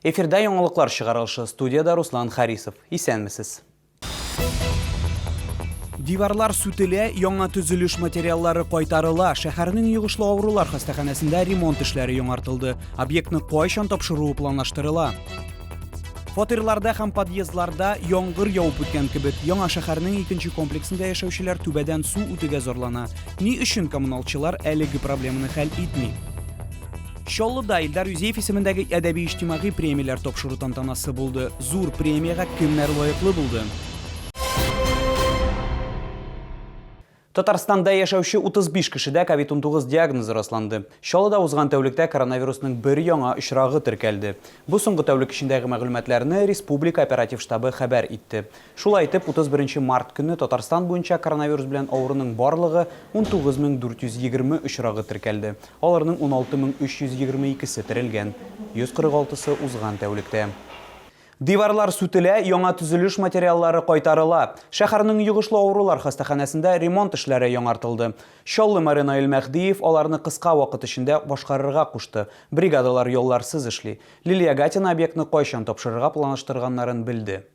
Эфирда яңалыклар чыгарылышы, студиядә Руслан Харисов. Исәнмесез. Диварлар сүтелә, яңа төзелеш материаллары кайтарыла. Шәһәрнең йогышлы авырулар хастаханәсендә ремонт эшләре яңартылды. Объектны кайчан тапшыруы планлаштырыла? Фатирларда һәм подъездларда яңгыр явып үткән кебек, яңа шәһәрнең икенче комплексында яшәүчеләр түбәдән су үтүгә зарлана. Ни өчен коммуналчылар әлеге проблеманы хәл итми? Чаллыда Илдар Юзеев исемендәге әдәби-иҗтимагый премияләр тапшыру тантанасы булды. Зур премиягә кемнәр лаеклы булды? Татарстанда яшәүче 35 кешедә ковид-19 диагнозы расланды. Чаллыда узган тәүлектә коронавирусның бер яңа очрагы теркәлде. Бу соңгы тәүлек эчендәге мәгълүматларны республика оператив штабы хәбәр итте. Шулай итеп, 31 март көнне Татарстан буенча коронавирус белән авыруның барлыгы 19420 очрагы теркәлде. Аларның 16322 се терелгән, 146 сы узган тәүлектә. Диварлар сүтелә, яңа төзелеш материаллары кайтарыла. Шәһәрнең йогышлы авырулар хастаханәсендә ремонт эшләре яңартылды. Чаллы мэры Наил Мәһдиев аларны кыска вакыт эчендә башкарырга кушты. Бригадалар ялларсыз эшли. Лилия Гатина объектны кайчан тапшырырга планлаштырганнарын белде.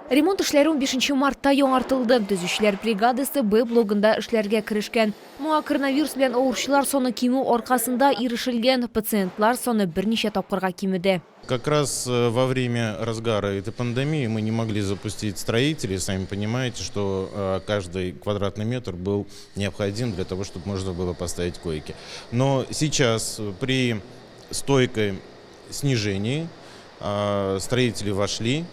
Ремонт эшләре унбишенче мартта яңартылды. Төзүчеләр бригадасы Б блогында эшләргә керешкән. Моңа коронавирус белән авыручылар саны кимү аркасында ирешелгән, пациентлар саны берничә тапкырга кимеде. Как раз во время разгара этой пандемии мы не могли запустить строителей, сами понимаете, что каждый квадратный метр был необходим для того, чтобы можно было поставить койки. Но сейчас при стойкой снижении строители вошли,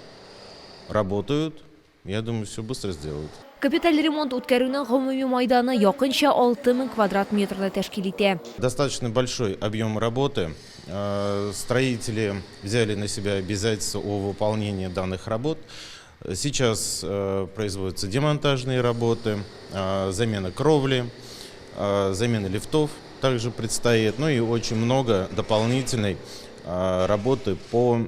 работают, я думаю, все быстро сделают. Капиталь ремонт үткәрүнең гомуми майданы якынча 6000 квадрат метрны тәшкил итә. Достаточно большой объем работы. Строители взяли на себя обязательства о выполнении данных работ. Сейчас производятся демонтажные работы, замена кровли, замена лифтов также предстоит, ну и очень много дополнительной работы по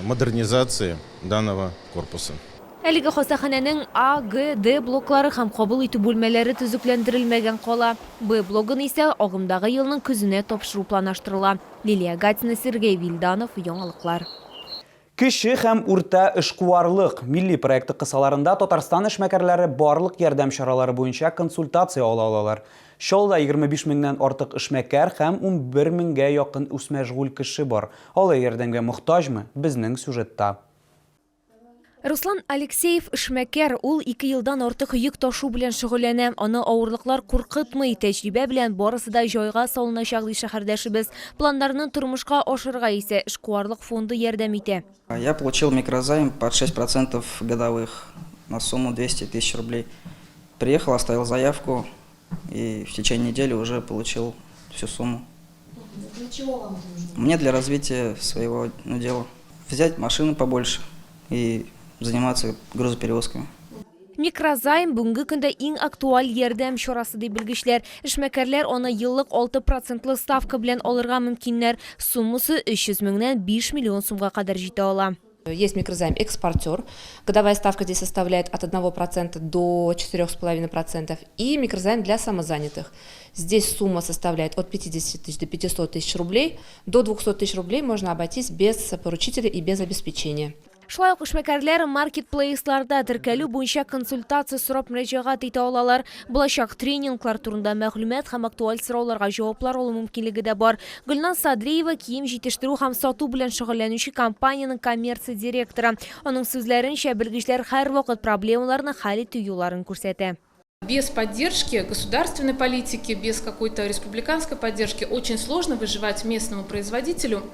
модернизации данного корпуса. Әлеге хастаханәнең А, Г, Д блоклары һәм кабул итү бүлмәләре төзекләндерелмәгән кала. Б блогын исә агымдагы елның көзенә тапшыру планаштырыла. Лилия Гатина, Сергей Вильданов, Яңалыклар. Кече һәм урта эшкуарлык милли проекты кысаларында Татарстан эшмәкәрләре барлык ярдәм чаралары буенча консультация ала алалар. Чаллыда 25 меңнән артык эшмәкәр һәм 11 меңгә якын үзмәшгуль кеше бар. Алар ярдәмгә мохтаҗмы? Безнең сюжетта. Руслан Алексеев, эшмәкәр. Ул ике елдан артык йөк ташу белән шөгыльләнә. Аны авырлыклар куркытмый. Тәҗрибә белән барысы да җайга салыначак, ди шәһәрдәшебез. Планнарны тормышка ашырырга исә эшкуарлык фонды ярдәм итә. Я получил микрозайм под 6% годовых на сумму 200 тысяч рублей. Приехал, оставил заявку и в течение недели уже получил всю сумму. Для чего вам это нужно? Мне для развития своего ну, дела. Взять машину побольше и заниматься грузоперевозками. Микрозайм бүгенге көндә иң актуаль ярдәм чарасы, ди белгечләр. Эшмәкәрләр аны еллык 6 процентлы ставка белән алырга мөмкиннәр. Суммасы 300 меңнән 5 миллион сумга кадәр җитә ала. Есть микрозайм экспортер, годовая ставка здесь составляет от 1% до 4,5%, и микрозайм для самозанятых. Здесь сумма составляет от 50 тысяч до 500 тысяч рублей. До 200 тысяч рублей можно обойтись без поручителя и без обеспечения. Шулай ук эшмәкәрләр маркетплейсларда теркәлү буенча консультация сорап мөрәҗәгать итә алалар. Булачак тренинглар турында мәгълүмат һәм актуаль сорауларга җаваплар алу мөмкинлеге дә бар. Гөлназ Садриева кием җитештерү һәм сату белән шөгыльләнүче компаниянең коммерция директоры. Аның сүзләренчә, белгечләр һәрвакыт проблемаларны хәл итү юлларын күрсәтә. Без поддержки государственной политики, без какой-то республиканской поддержки очень сложно выживать местному производителю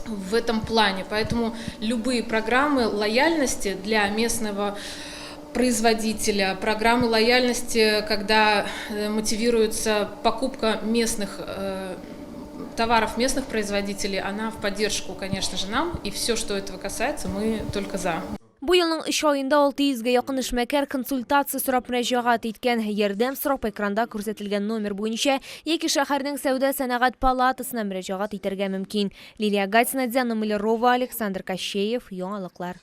в этом плане. Поэтому любые программы лояльности для местного производителя, программы лояльности, когда э, мотивируется покупка местных э, товаров местных производителей, она в поддержку, конечно же, нам. И все, что этого касается, мы только за. Бу елның өч аенда 600 гә якын эшмәкәр консультация сорап мөрәҗәгать иткән. Ярдәм сорап экранда күрсәтелгән номер буенча яки шәһәрнең сәүдә-сәнәгать палатасына мөрәҗәгать итәргә мөмкин. Лилия Гатина, Диана Малярова, Александр Кощеев, Яңалыклар.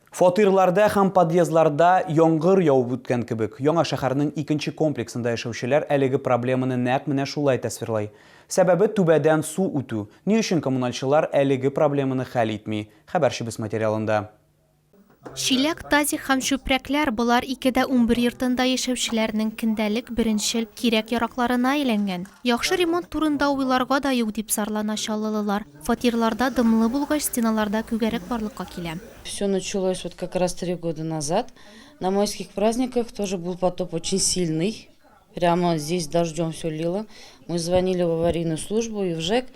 Фатирларда һәм подъездларда яңгыр явып үткән кебек. Яңа шәһәрнең икенче комплексында яшәүчеләр әлеге проблеманы нәкъ менә шулай тасвирлый. Сәбәбе, түбәдән су үтү. Ни өчен коммунальчылар әлеге проблеманы хәл итми? Хәбәрчебез материалында. Чиләк, тазик һәм чүпрәкләр, болар 2 дә 11 йортында яшәүчеләрнең көндәлек беренчел кирәк-яракларына әйләнгән. Яхшы ремонт турында уйларга да юк, дип зарлана чаллылылар. Фатирларда дымлы булгач, стеналарда күгәрек барлыкка килә. Все началось вот как раз 3 года назад. На майских праздниках тоже был потоп очень сильный. Прямо здесь дождем все лило. Мы звонили в аварийную службу и в ЖЭК.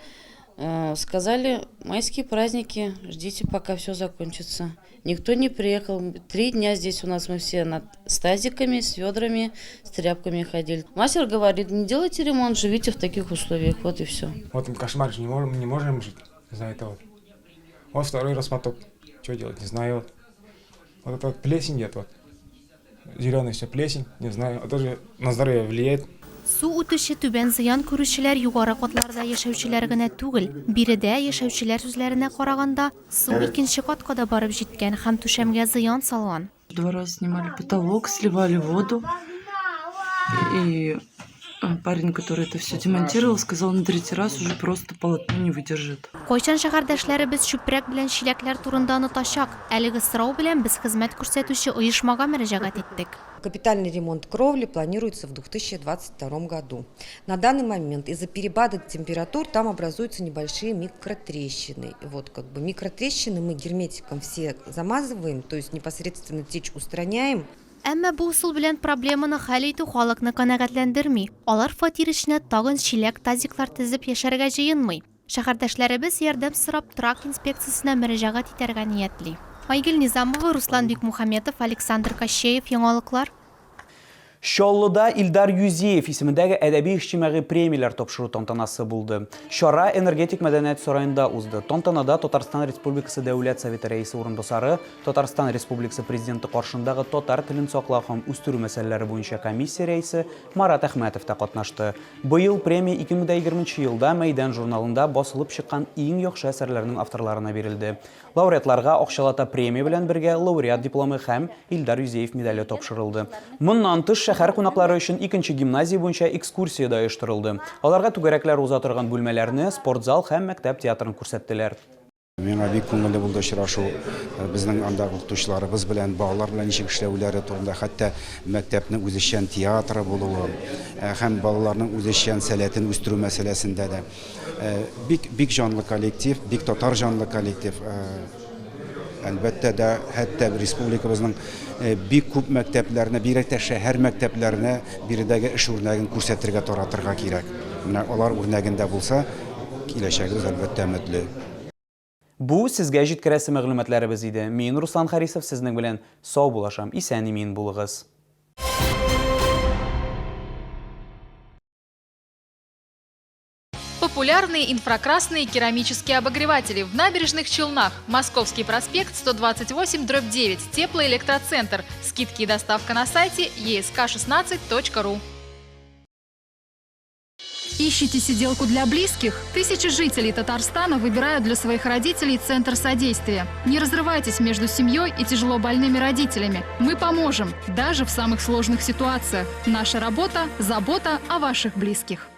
Сказали, майские праздники, ждите, пока все закончится. Никто не приехал. 3 дня здесь у нас мы все над с тазиками, с ведрами, с тряпками ходили. Мастер говорит, не делайте ремонт, живите в таких условиях. Вот и все. Вот кошмар же, не можем жить из-за этого. Вот второй раз потоп. Что делать, не знаю. Вот, вот это вот плесень идет вот. Зеленый все плесень, не знаю. Это тоже на здоровье влияет. Су үтүче түбән зыян күрүчеләр югары катларда яшәүчеләр генә түгел. Биредә яшәүчеләр сүзләренә караганда, су икенче катка да барып җиткән һәм түшәмгә зыян салган. Два раза снимали потолок, сливали воду. И парень, который это все демонтировал, сказал, на третий раз уже просто полотно не выдержит. Кайчан шәһәрдәшләребез чүпрәк белән чиләкләр турында онытачак? Әлеге сорау белән без хезмәт күрсәтүче оешмага мөрәҗәгать иттек. Капитальный ремонт кровли планируется в 2022 году. На данный момент из-за перепада температур там образуются небольшие микротрещины. И вот как бы микротрещины мы герметиком все замазываем, то есть непосредственно течь устраняем. Әмма бу ысул белән проблеманы хәл итү халыкны канәгатьләндерми. Алар фатир эченә тагын чиләк тазиклар тезеп яшәргә җыенмый. Шәһәрдәшләребез ярдәм сорап торак инспекциясенә мөрәҗәгать итәргә ниятли. Айгөл Низамова, Руслан Бикмухаметов, Александр Кощеев, Яңалыклар. Чаллыда Илдар Юзеев исемендәге әдәби иҗтимагый премияләр тапшыру тантанасы булды. Чара Энергетик мәдәният сараенда узды. Тантанада Татарстан Республикасы Дәүләт Советы рәисе урынбасары, Татарстан Республикасы Президенты каршындагы татар телен саклау һәм үстерү мәсьәләләре буенча комиссия рәисе Марат Әхмәтов та катнашты. Быел премия 2020 елда Мәйдан журналында басылып чыккан иң яхшы әсәрләрнең авторларына бирелде. Лауреатларга акчалата премия белән бергә лауреат дипломы һәм Илдар Юзеев медале тапшырылды. Моннан тыш шәһәр кунаклары өчен икенче гимназия буенча экскурсия дә оештырылды. Аларга түгәрәкләр уза торган бүлмәләрне, спортзал һәм мәктәп театрын күрсәттеләр. Миңа бик күңелле булды очрашу. Безнең андагы укытучыларыбыз белән, балалар белән ничек эшләүләре турында, хәтта мәктәпнең үзешчән театры булуы һәм балаларның үзешчән сәләтен үстерү мәсьәләсендә дә. Бик бик җанлы коллектив, бик татар җанлы коллектив. Әлбәттә дә, хәтта республикабызның бик күп мәктәпләренә, бигрәк тә шәһәр мәктәпләренә биредәге эш үрнәген күрсәтергә, таратырга кирәк. Менә алар үрнәгендә булса, киләчәгебез әлбәттә өметле. Бу сезгә җиткерәсе мәгълүматларыбыз иде. Мин Руслан Харисов сезнең белән саубуллашам. Исән имин булыгыз. Популярные инфракрасные керамические обогреватели в Набережных Челнах. Московский проспект, 128/9. Теплоэлектроцентр. Скидки и доставка на сайте esk16.ru. Ищете сиделку для близких? Тысячи жителей Татарстана выбирают для своих родителей Центр содействия. Не разрывайтесь между семьей и тяжело больными родителями. Мы поможем, даже в самых сложных ситуациях. Наша работа – забота о ваших близких.